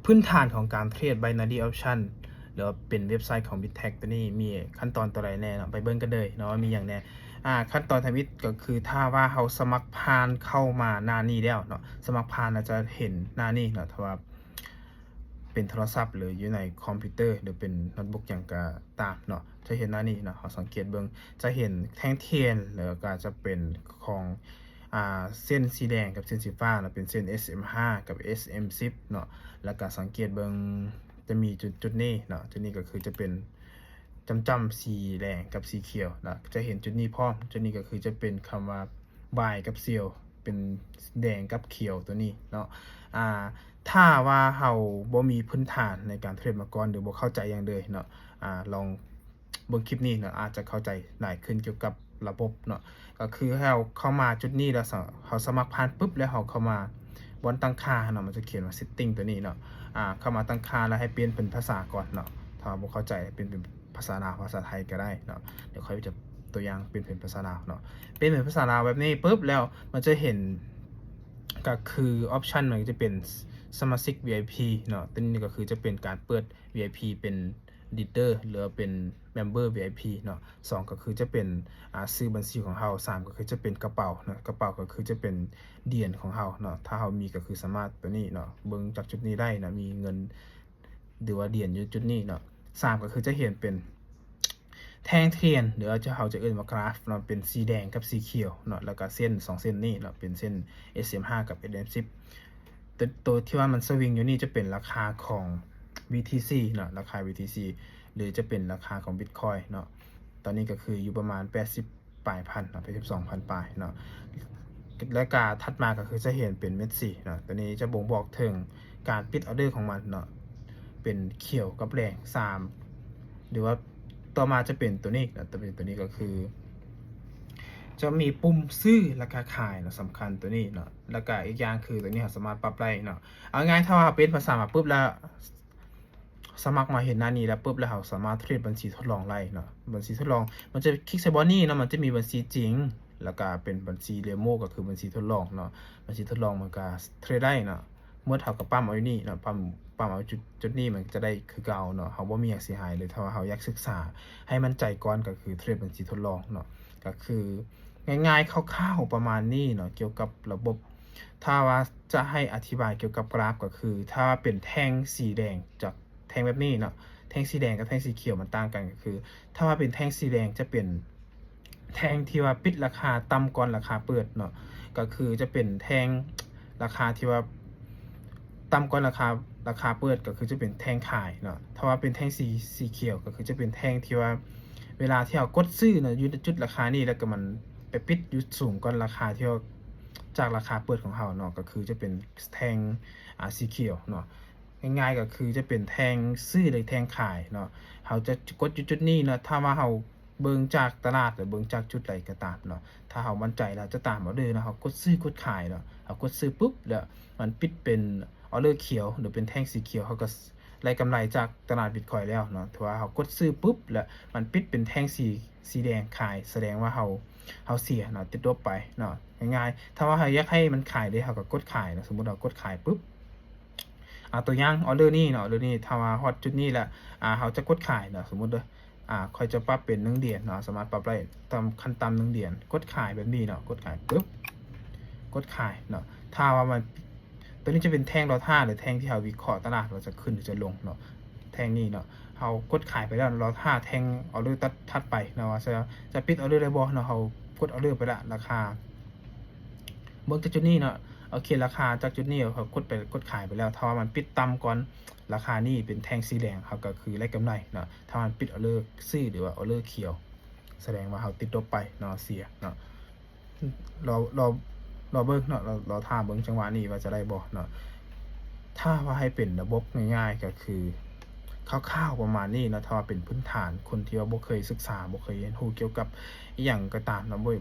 ພື້ນຖານຂອງການເທຣດ Binary Option ຫຼືວ່າເປັນເວັບໄຊຂອງ Bittrex ໂຕນີ້ມີຂັ້ນຕອນຕົວໃດແດ່ເນາະ ໄປເບິ່ງກັນເລີຍເນາະ ວ່າມີຫຍັງແດ່. ອ່າ ຂັ້ນຕອນທຳອິດກໍຄື ຖ້າວ່າເຮົາສະໝັກຜ່ານເຂົ້າມາໜ້ານີ້ແລ້ວເນາະ ສະໝັກຜ່ານແລ້ວຈະເຫັນໜ້ານີ້ເນາະ ຖ້າວ່າເປັນໂທລະສັບ ຫຼືຢູ່ໃນຄອມພິວເຕີ ຫຼືເປັນໂນ້ດບຸກຫຍັງກໍຕາມເນາະ ຈະເຫັນໜ້ານີ້ເນາະ. ເຮົາສັງເກດເບິ່ງ ຈະເຫັນແທ່ງທຽນ ແລ້ວກໍຈະເປັນຂອງ ອ່າ ເສັ້ນສີແດງກັບເສັ້ນສີຟ້າເນາະ ເປັນເສັ້ນ ເອສເອັມຫ້າ ກັບ ເອສເອັມສິບ ເນາະ. ແລ້ວກໍສັງເກດເບິ່ງ ຈະມີຈຸດ ຈຸດນີ້ເນາະ ຈຸດນີ້ກໍຄືຈະເປັນຈ້ຳໆ ສີແດງກັບສີຂຽວເນາະ ຈະເຫັນຈຸດນີ້ພ້ອມ. ຈຸດນີ້ກໍຄືຈະເປັນຄຳວ່າ Buy ກັບ Sell ເປັນແດງກັບຂຽວໂຕນີ້ເນາະ. ອ່າ ຖ້າວ່າເຮົາບໍ່ມີພື້ນຖານໃນການເທຣດມາກ່ອນ ຫຼືບໍ່ເຂົ້າໃຈຫຍັງເລີຍເນາະ ອ່າ ລອງ ເບິ່ງຄລິບນີ້ເນາະ ອາດຈະເຂົ້າໃຈຫຼາຍຂຶ້ນກ່ຽວກັບລະບົບເນາະ. ກໍຄືໃຫ້ເຮົາເຂົ້າມາຈຸດນີ້ແລ້ວ ເຮົາສະໝັກຜ່ານປຶບ ແລ້ວເຮົາເຂົ້າມາບ່ອນຕັ້ງຄ່າເນາະ ມັນຈະຂຽນວ່າ Setting ຕົວນີ້ເນາະ. ອາ ເຂົ້າມາຕັ້ງຄ່າ ແລ້ວໃຫ້ປ່ຽນເປັນພາສາກ່ອນເນາະ ຖ້າບໍ່ເຂົ້າໃຈປ່ຽນເປັນພາສາລາວ ພາສາໄທກໍໄດ້ເນາະ. ດຽວຂ້ອຍຈະຕົວຢ່າງປ່ຽນເປັນພາສາລາວເນາະ. ປ່ຽນເປັນພາສາລາວແບບນີ້ປຶບ ແລ້ວມັນຈະເຫັນ ກໍຄື Option ມັນຈະເປັນສະມາຊິກ ວີໄອພີ ເນາະ. ຕົວນີ້ກໍຄືຈະເປັນການເປີດ ວີໄອພີ ເປັນ Leader ຫຼືວ່າເປັນ Member ວີໄອພີ ເນາະ. ສອງ ກໍຄືຈະເປັນ ອ່າ ຊື່ບັນຊີຂອງເຮົາ. ສາມ ກໍຄືຈະເປັນກະເປົາເນາະ ກະເປົາກໍຄືຈະເປັນຫຼຽນຂອງເຮົາເນາະ ຖ້າເຮົາມີກໍຄືສາມາດຕົວນີ້ເນາະ ເບິ່ງຈາກຈຸດນີ້ໄດ້ເນາະ ມີເງິນ ຫຼືວ່າຫຼຽນຢູ່ຈຸດນີ້ເນາະ. ສາມ ກໍຄືຈະເຫັນເປັນແທ່ງທຽນ ຫຼືວ່າເຮົາຈະເອີ້ນວ່າກຣາຟເນາະ ເປັນສີແດງກັບສີຂຽວເນາະ ແລ້ວກໍເສັ້ນສອງເສັ້ນນີ້ເນາະ ເປັນເສັ້ນ ເອສເອັມຫ້າ ກັບ ເອສເອັມສິບ. ໂຕ ໂຕທີ່ວ່າມັນສະວິງຢູ່ນີ້ຈະເປັນລາຄາຂອງ ບີທີຊີ ເນາະ ລາຄາ ບີທີຊີ ຫຼືຈະເປັນລາຄາຂອງ Bitcoin ເນາະ. ຕອນນີ້ກໍຄືຢູ່ປະມານແປດສິບປາຍພັນເນາະ ແປດສິບສອງພັນປາຍເນາະ. ແລ້ວກະຖັດມາກໍຄືຈະເຫັນເປັນເມັດສີເນາະ ຕົວນີ້ຈະບົ່ງບອກເຖິງການປິດອອເດີຂອງມັນເນາະ ເປັນຂຽວກັບແດງ. ສາມ ຫຼືວ່າຕໍ່ມາຈະເປັນຕົວນີ້ເນາະ ຕົວນີ້ ຕົວນີ້ກໍຄື ຈະມີປຸ່ມຊື້ ແລ້ວກະຂາຍເນາະ ສຳຄັນຕົວນີ້ເນາະ. ແລ້ວກະອີກຢ່າງຄືຕົວນີ້ເຮົາສາມາດປັບໄດ້ເນາະ. ເອົາງ່າຍໆ ຖ້າວ່າເຮົາເປັນພາສາມາປຶບແລ້ວ ສະໝັກມາເຫັນໜ້ານີ້ແລ້ວປຶບ ແລ້ວເຮົາສາມາດເທຣດບັນຊີທົດລອງໄດ້ເນາະ. ບັນຊີທົດລອງ ມັນຈະຄລິກໃສ່ບ່ອນນີ້ເນາະ ມັນຈະມີບັນຊີຈິງ ແລ້ວກະເປັນບັນຊີເດໂມ ກໍຄືບັນຊີທົດລອງເນາະ. ບັນຊີທົດລອງມັນກະເທຣດໄດ້ເນາະ. ໝົດເຮົາກໍປ້ຳເອົາຢູ່ນີ້ເນາະ ປ້ຳ ປ້ຳເອົາຈຸດ ຈຸດນີ້ມັນຈະໄດ້ຄືເກົ່າເນາະ. ເຮົາບໍ່ມີຫຍັງເສຍຫາຍເລີຍ ຖ້າວ່າເຮົາຢາກສຶກສາໃຫ້ໝັ້ນໃຈກ່ອນ ກໍຄືເທຣດບັນຊີທົດລອງເນາະ. ກໍຄືງ່າຍໆ ຄ່າວໆ ປະມານນີ້ເນາະ ກ່ຽວກັບລະບົບ. ຖ້າວ່າຈະໃຫ້ອະທິບາຍກ່ຽວກັບກຣາຟ ກໍຄືຖ້າວ່າເປັນແທ່ງສີແດງ ຈາກແທ່ງແບບນີ້ເນາະ ແທ່ງສີແດງກັບແທ່ງສີຂຽວມັນຕ່າງກັນ ກໍຄືຖ້າວ່າເປັນແທ່ງສີແດງຈະເປັນແທ່ງທີ່ວ່າປິດລາຄາຕ່ຳກ່ອນລາຄາເປີດເນາະ ກໍຄືຈະເປັນແທ່ງລາຄາທີ່ວ່າຕ່ຳກ່ອນລາຄາ ລາຄາເປີດ ກໍຄືຈະເປັນແທ່ງຂາຍເນາະ. ຖ້າວ່າເປັນແທ່ງສີ ສີຂຽວ ກໍຄືຈະເປັນແທ່ງທີ່ວ່າເວລາທີ່ເຮົາກົດຊື້ເນາະ ຢູ່ໃນຈຸດລາຄານີ້ ແລ້ວກໍມັນໄປປິດຢູ່ສູງກ່ອນລາຄາທີ່ວ່າ ຈາກລາຄາເປີດຂອງເຮົາເນາະ ກໍຄືຈະເປັນແທ່ງ ອ່າ ສີຂຽວເນາະ. ງ່າຍໆ ກໍຄືຈະເປັນແທ່ງຊື້ ຫຼື ແທ່ງຂາຍເນາະ. ເຮົາຈະກົດຢູ່ຈຸດນີ້ເນາະ ຖ້າວ່າເຮົາເບິ່ງຈາກຕະຫຼາດ ຫຼື ເບິ່ງຈາກຈຸດໃດກໍຕາມເນາະ ຖ້າເຮົາໝັ້ນໃຈ ເຮົາຈະຕາມອອເດີເນາະ ເຮົາກົດຊື້ກົດຂາຍເນາະ. ເຮົາກົດຊື້ປຶບ ແລ້ວມັນປິດເປັນອອເດີຂຽວ ຫຼື ເປັນແທ່ງສີຂຽວ ເຮົາກໍໄດ້ກຳໄລຈາກຕະຫຼາດບິດຄອຍແລ້ວເນາະ. ຖືວ່າເຮົາກົດຊື້ປຶບ ແລ້ວມັນປິດເປັນແທ່ງສີ ສີແດງຂາຍ ສະແດງວ່າເຮົາ ເຮົາເສຍເນາະ ຕິດລົບໄປເນາະ. ງ່າຍໆ ຖ້າວ່າເຮົາຢາກໃຫ້ມັນຂາຍເດ້ ເຮົາກໍກົດຂາຍເນາະ. ສົມມຸດເຮົາກົດຂາຍປຶບ ອ່າ ຕົວຢ່າງ ອອເດີນີ້ເນາະ ອອເດີນີ້ ຖ້າວ່າຮອດຈຸດນີ້ແລ້ວ ອ່າ ເຮົາຈະກົດຂາຍເນາະ ສົມມຸດເດີ ອ່າ ຂ້ອຍຈະປັບເປັນໜຶ່ງຫຼຽນເນາະ ສາມາດປັບໄດ້ຕ່ຳ ຂັ້ນຕ່ຳໜຶ່ງຫຼຽນ ກົດຂາຍແບບນີ້ເນາະ ກົດຂາຍປຶບ ກົດຂາຍເນາະ. ຖ້າວ່າມັນ ຕົວນີ້ຈະເປັນແທ່ງລໍຖ້າ ຫຼື ແທ່ງທີ່ເຮົາວິເຄາະຕະຫຼາດວ່າຈະຂຶ້ນ ຫຼື ຈະລົງເນາະ ແທ່ງນີ້ເນາະ. ເຮົາກົດຂາຍໄປແລ້ວ ລໍຖ້າແທ່ງອອເດີຕັດ ຖັດໄປເນາະ ວ່າຈະ ຈະປິດອອເດີໄດ້ບໍ່ເນາະ. ເຮົາກົດອອເດີໄປລະ ລາຄາ ເບິ່ງຈາກຈຸດນີ້ເນາະ ໂອເຄ ລາຄາຈາກຈຸດນີ້ ເຮົາກົດໄປ ກົດຂາຍໄປແລ້ວ ຖ້າວ່າມັນປິດຕ່ຳກ່ອນລາຄານີ້ ເປັນແທ່ງສີແດງ ເຮົາກໍຄືໄດ້ກຳໄລເນາະ. ຖ້າມັນປິດອອເດີຊື້ ຫຼືວ່າອອເດີຂຽວ ສະແດງວ່າເຮົາຕິດລົບໄປເນາະ ເສຍເນາະ. ລໍ ລໍ ລໍເບິ່ງເນາະ ລໍ ລໍຖ້າເບິ່ງຈັງຫວະນີ້ວ່າຈະໄດ້ບໍ່ເນາະ. ຖ້າວ່າໃຫ້ເປັນລະບົບງ່າຍໆ ກໍຄືຄ່າວໆ ປະມານນີ້ເນາະ. ຖ້າວ່າເປັນພື້ນຖານ ຄົນທີ່ວ່າບໍ່ເຄີຍສຶກສາ ບໍ່ເຄີຍຮຽນຮູ້ກ່ຽວກັບອີ່ຫຍັງກໍຕາມເນາະ ບໍ່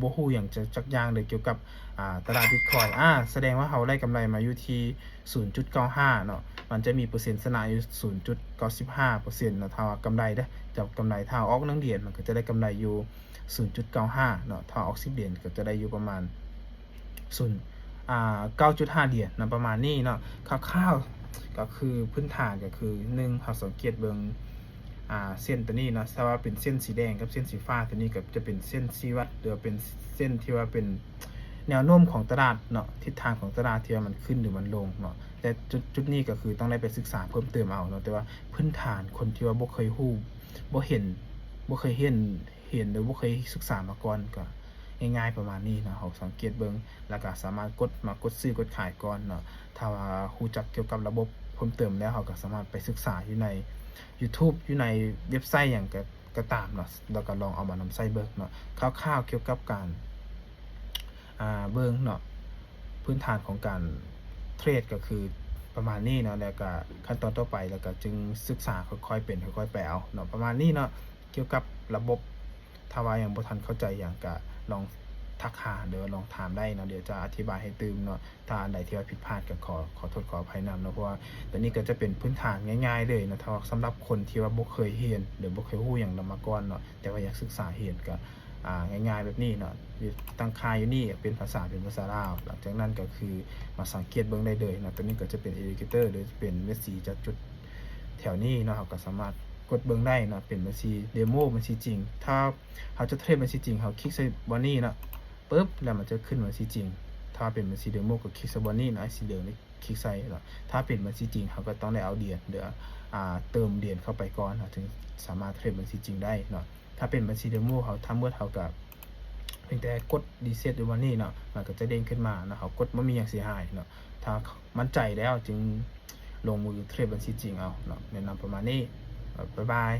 ບໍ່ຮູ້ຫຍັງຈັກ ຈັກຢ່າງເລີຍກ່ຽວກັບ ອ່າ ຕະຫຼາດບິດຄອຍ ອາ ສະແດງວ່າເຮົາໄດ້ກຳໄລມາຢູ່ທີ່ສູນຈຸດເກົ້າຫ້າເນາະ. ມັນຈະມີເປີເຊັນຊະນະຢູ່ສູນຈຸດເກົ້າສິບຫ້າເປີເຊັນເນາະ ຖ້າວ່າກຳໄລເດີ ຈະກຳໄລ ຖ້າອອກໜຶ່ງຫຼຽນ ມັນກໍຈະໄດ້ກຳໄລຢູ່ສູນຈຸດເກົ້າຫ້າເນາະ. ຖ້າອອກສິບຫຼຽນ ກໍຈະໄດ້ຢູ່ປະມານສູນ ອ່າ ເກົ້າຈຸດຫ້າຫຼຽນເນາະ ປະມານນີ້ເນາະ. ຄ່າວ ກໍຄືພື້ນຖານກໍຄື ໜຶ່ງ ເຮົາສັງເກດເບິ່ງ ອ່າ ເສັ້ນຕົວນີ້ເນາະ ຖ້າວ່າເປັນເສັ້ນສີແດງກັບເສັ້ນສີຟ້າ ຕົວນີ້ກໍຈະເປັນເສັ້ນຊີ້ວັດ ຫຼືວ່າເປັນເສັ້ນທີ່ວ່າເປັນແນວໂນ້ມຂອງຕະຫຼາດເນາະ ທິດທາງຂອງຕະຫຼາດທີ່ວ່າມັນຂຶ້ນ ຫຼື ມັນລົງເນາະ. ແຕ່ຈຸດ ຈຸດນີ້ກໍຄືຕ້ອງໄດ້ໄປສຶກສາເພີ່ມເຕີມເອົາເນາະ ແຕ່ວ່າພື້ນຖານຄົນທີ່ວ່າບໍ່ເຄີຍຮູ້ ບໍ່ເຫັນ ບໍ່ເຄີຍເຫັນ ເຫັນ ຫຼື ບໍ່ເຄີຍສຶກສາມາກ່ອນ ກໍງ່າຍໆປະມານນີ້ເນາະ. ເຮົາສັງເກດເບິ່ງ ແລ້ວກໍສາມາດກົດ ມາກົດຊື້ກົດຂາຍກ່ອນເນາະ. ຖ້າວ່າຮູ້ຈັກກ່ຽວກັບລະບົບເພີ່ມເຕີມແລ້ວ ເຮົາກໍສາມາດໄປສຶກສາຢູ່ໃນ YouTube ຢູ່ໃນເວັບໄຊຫຍັງກໍ ກໍຕາມເນາະ ແລ້ວກໍລອງເອົາມານຳໃຊ້ເບິ່ງເນາະ. ຄ່າວໆກ່ຽວກັບການ ອ່າ ເບິ່ງເນາະ ພື້ນຖານຂອງການເທຣດກໍຄືປະມານນີ້ເນາະ ແລ້ວກໍຂັ້ນຕອນຕໍ່ໄປ ແລ້ວກໍຈຶ່ງສຶກສາຄ່ອຍໆເປັນຄ່ອຍໆໄປເອົາເນາະ ປະມານນີ້ເນາະ. ກ່ຽວກັບລະບົບ ຖ້າວ່າຍັງບໍ່ທັນເຂົ້າໃຈຫຍັງ ກໍລອງທັກຫາ ຫຼືວ່າລອງຖາມໄດ້ເນາະ ດຽວຈະອະທິບາຍໃຫ້ຕື່ມເນາະ. ຖ້າອັນໃດທີ່ວ່າຜິດພາດ ກໍຂໍ ຂໍໂທດຂໍອະໄພນຳເນາະ ເພາະວ່າຕົວນີ້ກໍຈະເປັນພື້ນຖານງ່າຍໆເລີຍເນາະ. ຖ້າວ່າສຳລັບຄົນທີ່ວ່າບໍ່ເຄີຍຮຽນ ຫຼືບໍ່ເຄີຍຮູ້ຫຍັງນຳມາກ່ອນເນາະ ແຕ່ວ່າຢາກສຶກສາຮຽນ ກໍ ອ່າ ງ່າຍໆແບບນີ້ເນາະ. ຢູ່ຕັ້ງຄ່າຢູ່ນີ້ເປັນພາສາ ເປັນພາສາລາວ. ຫຼັງຈາກນັ້ນກໍຄືມາສັງເກດເບິ່ງໄດ້ເລີຍເນາະ. ຕົວນີ້ກໍຈະເປັນອິນດິເຄເຕີ ຫຼືເປັນເມັດສີຈະຈຸດແຖວນີ້ເນາະ. ເຮົາກໍສາມາດກົດເບິ່ງໄດ້ເນາະ ເປັນເມັດສີເດໂມ ເມັດສີຈິງ. ຖ້າເຮົາຈະເທຣດເມັດສີຈິງ ເຮົາຄລິກໃສ່ບ່ອນນີ້ເນາະ ປຶບ ແລ້ວມັນຈະຂຶ້ນເມັດສີຈິງ. ຖ້າເປັນເມັດສີເດໂມ ກໍຄລິກໃສ່ບ່ອນນີ້ເນາະ ສີເຫຼືອງນີ້ ຄລິກໃສ່ເນາະ. ຖ້າເປັນບັນຊີຈິງ ເຮົາກໍຕ້ອງໄດ້ເອົາຫຼຽນ ຫຼື ອ່າ ເຕີມຫຼຽນເຂົ້າໄປກ່ອນ ເຮົາຈຶ່ງສາມາດເຮັດບັນຊີຈິງໄດ້ເນາະ. ຖ້າເປັນບັນຊີເດໂມ ເຮົາ ທັງໝົດເຮົາກໍພຽງແຕ່ກົດຣີເຊັດຢູ່ບ່ອນນີ້ເນາະ ມັນກໍຈະເດ້ງຂຶ້ນມາເນາະ. ເຮົາກົດບໍ່ມີຫຍັງເສຍຫາຍເນາະ. ຖ້າໝັ້ນໃຈແລ້ວຈຶ່ງລົງມືເທຣດບັນຊີຈິງເອົາເນາະ. ແນະນຳປະມານນີ້. ບາຍບາຍ.